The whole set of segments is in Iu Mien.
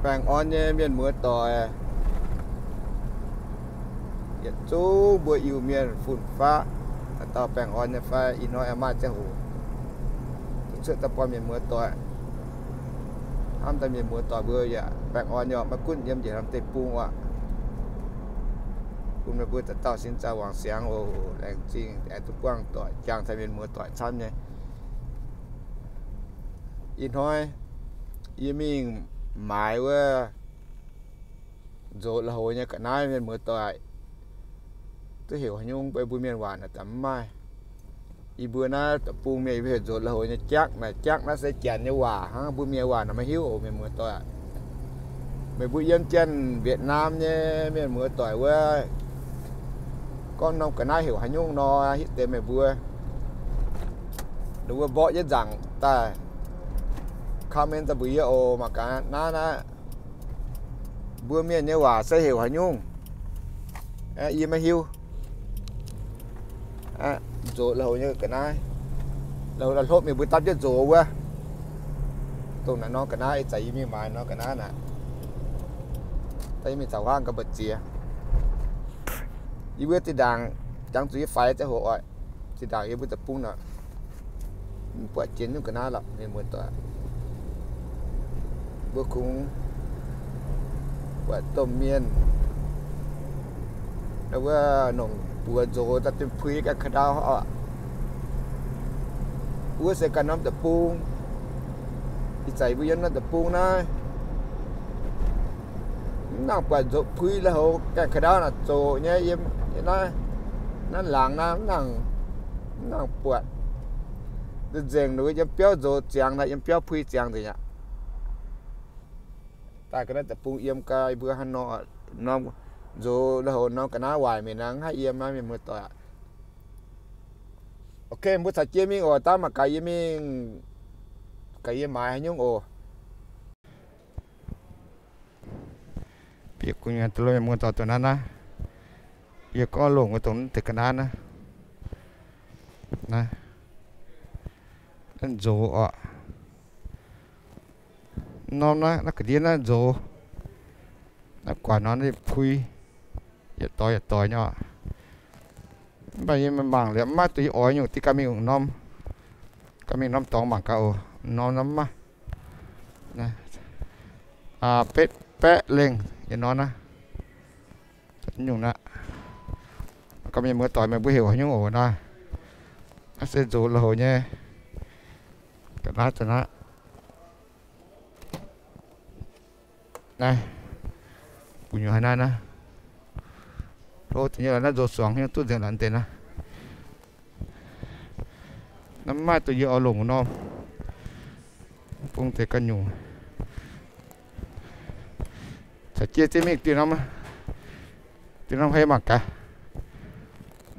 Baengh orn nyei mienh muoz doic, yietc zungv mbuo Iu-Mienh fun-faqv, haaix dauh baengh orn nyei fai? Ih hnoi maaih ziangh hoc cuotv daaih buangh mienh muoz doic, hnamv daaih mienh muoz doic mbuo yaac baengh orn nyei, maiv gunv yiem njiec haaix deic-bung oc. Bun meih mbuo dauh dauh sin zaangc wangc siangx oc. Laengz zingh aengx duqv buangh doic jangx taux mienh muoz doic camv nyei. Ih hnoi yie mingh maaiz wuov nzox lui-houx nyei ga'naaiv, mienh muoz doic, duqv heuc haaix nyungc, mbuo mienh waac naaic daaih mv maaih. Yie mbuo naaiv deic-bung mienh yie mbuo heuc nzox lui-houx nyei jakv. Naaic jakv naaiv se Janx nyei waac hnangv, mbuo mienh waac naaic maiv hiuv oc, mienh muoz doic. Meih mbuo yiem Janx, Việt Nam nyei mienh muoz doic wuov, gorngv norm ga'naaiv heuc haaix nyungc nor, hitv deix meih mbuo, ninh mbuo mborqv jienv nzaangc daaih comment daaih mbuox yie oc. Mangc gaax naaiv naaiv mbuo mienh nyei waac se heuc haaix nyungc, yie maiv hiuv. Nzox lui-houx nyei ga'naaiv, lui-houx la'hlopv mienh mbuo dapv jienv nzox wuov. Dongh naaiv norm ga'naaiv ih zanc yie mingh maaiz norm ga'naaiv naaic, daaih yie mingh caux huaang ga'mba'ziex. Yie mbuo zinh ndaangc jangx zuqc yie faix ziangh hoc oc. Zinh ndaangc yie mbuo deic-bung naaic mv buatc jiex nyungc ga'naaiv lorqc, mienh muoz doic. Mbuo kungx buatc domh mienh wuov nongc buoz nzox daaih dunh puix gaengh ka'ndau oc. Wuov se ganh norm deic-bung. Ih zanc mbuo yiem norm deic-bung naaiv, mv nangc buatc nzox puix lui-houx gaengh ka'ndau naaic zoqc nyei. Yiem naaiv, naaiv laangz naaiv mv nangc, mv nangc buatc. Nzengc nzengc ninh mbuo yiem biauv nzox ziangx naaic, yiem biauv puix ziangx nzengc aqv. Daaih ga'naaiv deic-bung yiem gau, mbuo hnangv nor, norm nzox lui-houx norm ga'naaiv waaic mingh naaiv, mv haih yiem naaiv, mienh muoz doic. Ok, mbuo caux jienv mingh oc. Dangh mangc gaax yie mingh, gaax yie maaiz haaix nyungc oc. Bieqc gu'nyuoz mienh muoz doic, dongh naaiv naaiv, yie gorngv longc wuov dongh naaiv deix ga'naaiv naaiv, naaiv nzox oc. Norm naaiv, naaiv ga'ndiev naaiv nzox, naaiv guaax nor naaiv puix, yietc doix yietc doix nyei oc. Mv baac yie mangc liuz mv maaih duqv yie oix nyungc, dingh ganh mingh norm, ganh mingh norm dorngx mangc gaax oc. Norm naaiv mv maaih. Betv baeqv lengh yietc norm naaiv. Nyungc naaiv, gorngv mienh muoz doic meih mbuo heuc haaix nyungc oc naaiv. Naaiv se nzox lui-houx nyei ga'naaiv daaih naaiv. Naaiv, gu'nyuoz haaix naaiv naaiv, hlo deix nyei lorqc. Naaiv nzox suangx nyei duqv nzengc lorqc deix naaiv. Naaiv mv maaih duqv yie oix longc norm, bung deix ganh nyungc. Caux jienv zieqv mingh dieh norm, dieh norm hei mangc gaax.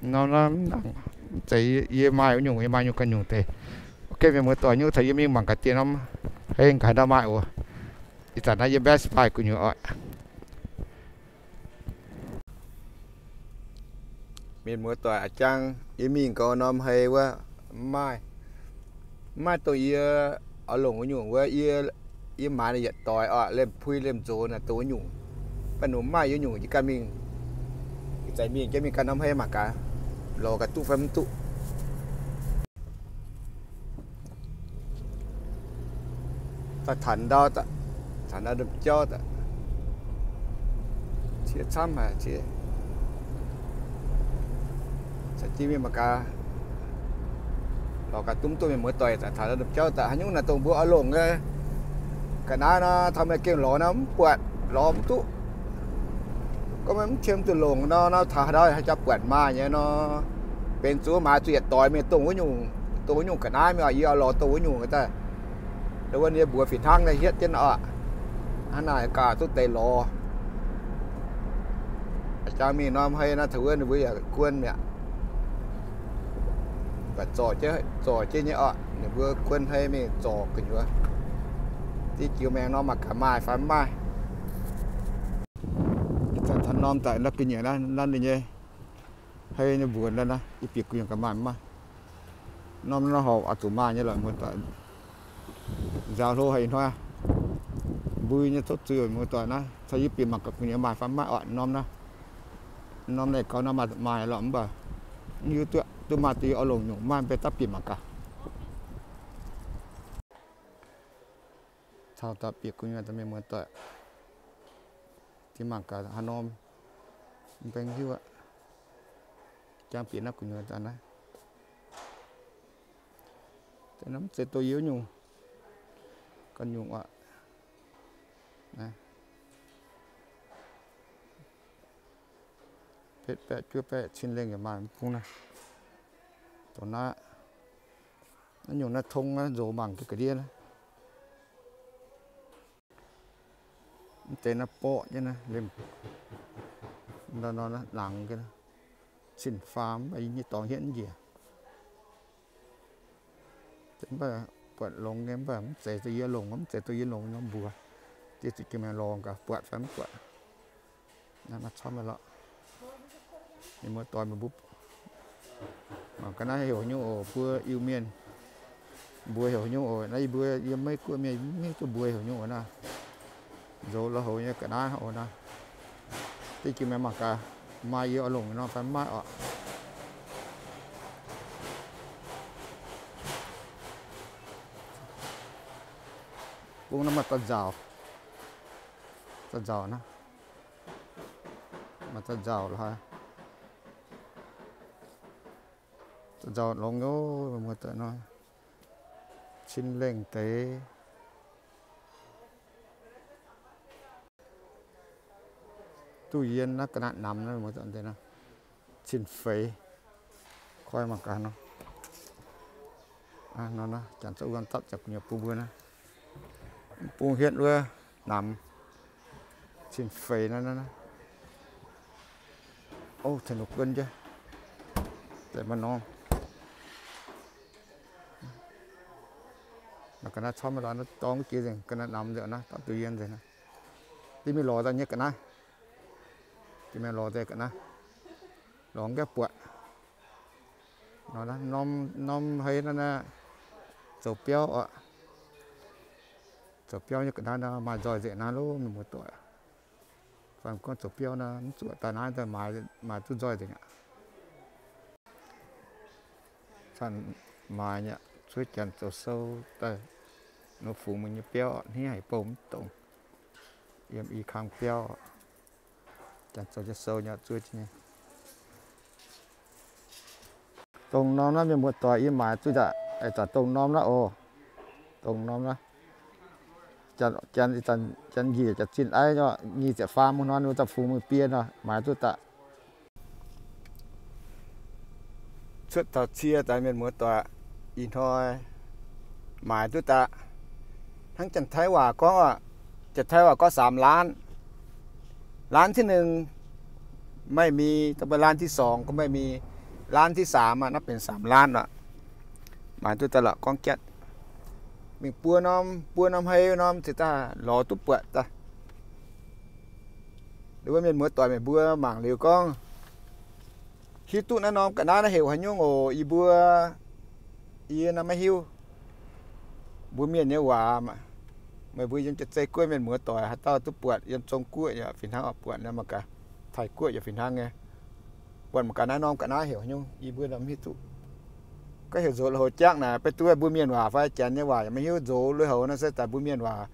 Norm naaiv mv zeiz yie maaih wuov nyungc, yie maaih nyungc ganh nyungc deix. Ok, mienh muoz doic, nyungc taux yie mingh mangc gaax dieh norm hei gaax ndau maaih oc. Ih zanc naaiv yiem Best Buy gu'nyuoz oc. Mienh muoz doic a'jang, yie mingh gau norm hei wuov, mv maaih, mv maaih dongh yie oix longc wuov nyungc wuov. Yie, yie maaiz naaiv yietc doix oc, lemh puix lemh nzox naaic dongh wuov nyungc. Mv baac nungx mv maaih yie nyungc, yie ganh mingh, ih zanc mingh jienv mingh ganh norm hei mangc gaax, lorz gaax duqv fai mv duqv. Daaih tanx ndau, tanx ndau ndopv-jauv, ciev camv haic, ciev. Caux jienv mingh mangc gaax, lorz gaax duqv mv duqv, mienh muoz doic. Tanx ndau ndopv-jauv daaih haaix nyungc naaic dongh mbuo oix longc nyei. Ga'naaiv nor, taux meih gengh lorz nor mv buatc, lorz mv duqv. Gorngv meih mv qiemx duqv longc nor, nor taux haaix ndau haaix jauv buatc maaih nyei nor. Benx zuqc maaiz zuqc yietc doix mingh dongh wuov nyungc, dongh wuov nyungc ga'naaiv mingh oc. Yie oix lorz dongh wuov nyungc daaih. Wuov nyei mbuox fih hnangv naaiv hietv jienv oc. Hnangv naaic gaax duqv deix lorz. Jangx mingh norm hei naaiv, taux wuov ninh mbuo yaac kuon mi'aqv. Zorc jienv, zorc jienv nyei oc. Ninh mbuo kuon hei mingh zorc gu'nyuoz. Div jiu maengx norm mangc gaax maaih fai mv maaih. Ih zanc taux norm daaih naaiv gu'nyuoz naaiv, naaiv ninh nyei hei nyei mbuox naaiv, naaiv ih bieqc gu'nyuoz gaax maaih mv maaih. Norm naaiv horpc oix zuqc maaih nyei lorqc, muoz-doic. Nzaaux hlo haic ih hnoi. Mbui nyei tov zuiz muoz-doic naaiv, caux yie bieqc mangc gaax gu'nyuoz maaih fai maiv oc. Norm naaiv, norm naaic gaux naaiv maaih, maaih lorqc mv baac mv hiuv duqv, duqv maaih deix oix longc nyungc maaih mv bei daav bieqc mangc gaax. Taux daaih bieqc gu'nyuoz daaih mienh muoz-doic, diex mangc gaax haaix norm, mv baac mv hiuv aqv. Jangx bieqc naaiv gu'nyuoz daaih naaiv. Deix naaiv mv zeiz doz-yie nyungc, ganh nyungc aqv. Betv baeqv juov baeqv cin lengh yaac maaih mv bung naaiv. Dongh naaiv, naaiv nyungc naaiv tong naaiv nzox mangc ga'ndiev naaiv. Mv deix naaiv borqv nyei naaiv, lemh, nangx, cin-faam, mv baac yie nyei dorngx hietv mv njiec. Mv baac buatc longx nyei, mv baac mv zeiz doz-yie longc, mv zeiz doz-yie longc norm mbuox. Dieh ziqc jiex mingh lorz gaax buatc fai mv buatc. Naaiv camv lorqc. Mienh muoz-doic meih mbuo mangc ga'naaiv heuc haaix nyungc oc, mbuo Iu-Mienh mbuox heuc haaix nyungc oc. Naaiv yie mbuo yiem Meiv Guoqv mienh mv hiuv duqv mbuox heuc haaix nyungc oc naaiv. Nzox lui-houx nyei ga'naaiv oc naaiv. Dieh jiex mingh mangc gaax, maaih yie oix longc norm fai mv maaih oc. Bung naaiv maaih da'nzauc, da'nzauc naaiv, maaih da'nzauc lorqc haic. Da'nzauc longx nyei, muoz-doic nor, cin lengh deix. Duqv yie naaiv ga'naaiv namx naaiv, muoz-doic, cin-feix. Koi mangc gaax nor. Nor naaiv janx zorqv wuom dapv ziepc gu'nyuoz bun mbuo naaiv. Bung hietv wuov namx, cin-feix naaiv. Ov, tengx nor guon jienv deix maaih norm. Naaiv ga'naaiv camv lorqc, naaiv dorngx jiex nzengc, ga'naaiv namx nzengc naaiv, dapv duqv yie nzengc naaiv. Diex mingh lorz daaih nyei ga'naaiv. Diex mingh lorz daaih ga'naaiv. Lorz gaengh buatc. Nor, norm hei naaiv, zoux biauv oc. Zoux biauv nyei ga'naaiv nor maaih nzoih nzengc naaiv loh, mienh muoz-doic. Fai gorngv zoux biauv naaiv mv zuqc daaih naaiv daaih maaiz duqv nzoih nzengc aqv. Caan maaiz nyei, zuov janx zoux sou daaih nor fungx mienh nyei biauv, hniev haic bouh mv dongz. Yiem i kang biauv, janx zoux jienv sou nyei, zuov jienv nyei. Dongh norm naaiv mienh muoz-doic yie maaiz duqv aqv, ih zanc dongh norm naaiv oc. Dongh norm naaiv. Janx, janx njiec janx zinh aiv nor, nyic ziepc faam hmuangx nor, ninh mbuo daaih fungx mingh biei nor, maaiz duqv daaih. Cuotv taux cie daaih mienh muoz-doic, ih hnoi maaiz duqv daaih. Hnangv janx-taiv waac gorngv oc, janx-taiv waac gorngv สามล้าน, ล้านที่หนึ่ง ไม่มี, ต่อไป ล้านที่สองก็ไม่มี, ล้านที่สาม อ่ะ นับเป็น สามล้าน อ่ะ. Maaiz duqv daaih lorqc, gorngv jatv. Mingh buo norm, buo norm hei norm cingx daaih lorz duqv buatc daaih. Wuov mienh muoz-doic meih mbuo mangc liuz gorngv hiuv duqv naaiv norm ga'naaiv naaiv heuc haaix nyungc oc. Yie mbuo, yie naaiv maiv hiuv. Mbuo mienh nyei waac, meih mbuo yiem Jaav-Zei Guoqv mienh muoz-doic haaix dauh duqv buatc, yiem Zong Guoqv yaac fih hnangv oix buatc, naaiv mangc gaax, Taiv Guoqv yaac fih hnangv nyei. Buatc mangc gaax naaiv norm ga'naaiv heuc haaix nyungc, yie mbuo mv hiuv duqv. Gorngv heuc nzox lui-houx jaqv naaic, beiv duqv mbuo mienh waac fai janx nyei waac yaac maiv hiuv. Nzox lui-houx naaiv se daaih mbuo mienh waac.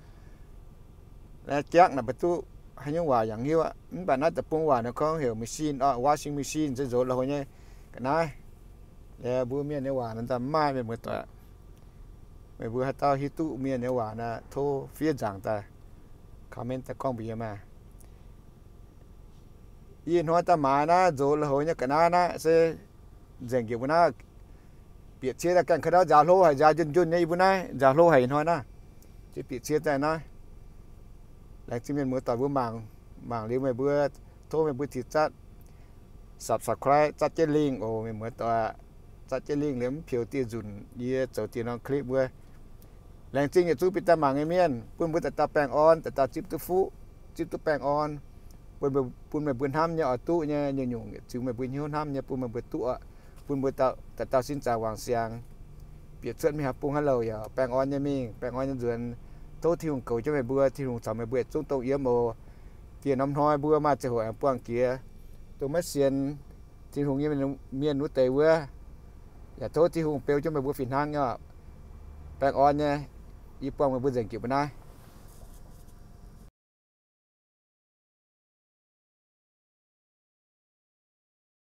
Jaqv naaic beiv duqv haaix nyungc waac yaac mv hiuv aqv. Mv baac naaiv deic-bung waac naaiv gorngv heuc machine, washing machine, se nzox lui-houx nyei ga'naaiv. Mbuo mienh nyei waac naaiv daaih mv maaih, mienh muoz-doic. Meih mbuo haaix dauh hiuv duqv mienh nyei waac naaiv, tov fiev nzaangc daaih, comment daaih gorngv mbuox yie maah. Ih hnoi daaih maaiz naaiv nzox lui-houx nyei ga'naaiv naaiv se nzengc njiec mbuo naaiv. Bieqc cie daaih gaengh ka'ndau nziaaux hlo haic, nziaaux njunh njunh nyei. Yie mbuo naaiv nziaaux hlo haic ih hnoi naaiv. Bieqc cie daaih naaiv. Laengz zingh mienh muoz-doic mbuo mangc. Mangc liuz meih mbuo, tov meih mbuo titv zatv subscribe, zatv jienv link oc mienh muoz-doic. Zatv jienv link liuz mv peux dieh nzunc yie zoux dieh norm clip wuov. Laengz zingh yietc zungv bieqc daaih mangc nyei mienh, bun mbuo dauh dauh baengh orn, dauh dauh zipv duqv fuqv, zipv duqv baengh orn, bun meih mbuo hnamv nyei oix duqv nyei nyungc-nyungc, ziux meih mbuo hnyouv hnamv nyei bun meih mbuo duqv, bun mbuo dauh dauh sin zaangc wangc siangx, bieqc cuotv mingh haaix bung haaix louc yaac baengh orn nyei mingh, baengh orn nyei nzuonx. Tov Tin-Hungh goux jienv meih mbuo. Tin-Hungh caux meih mbuo yietc zungv dongh yiem oc. Dieh norm hnoi mbuo maaih ziangh hoc aengx buangh jiex dongh maiv sienx Tin-Hungh nyei mienh wuov deix wuov, yaac tov Tin-Hungh beu jienv meih mbuo fih hnangv nyei. Baengh orn nyei. Yie buangh meih mbuo nzengc jiex mbuo naaiv.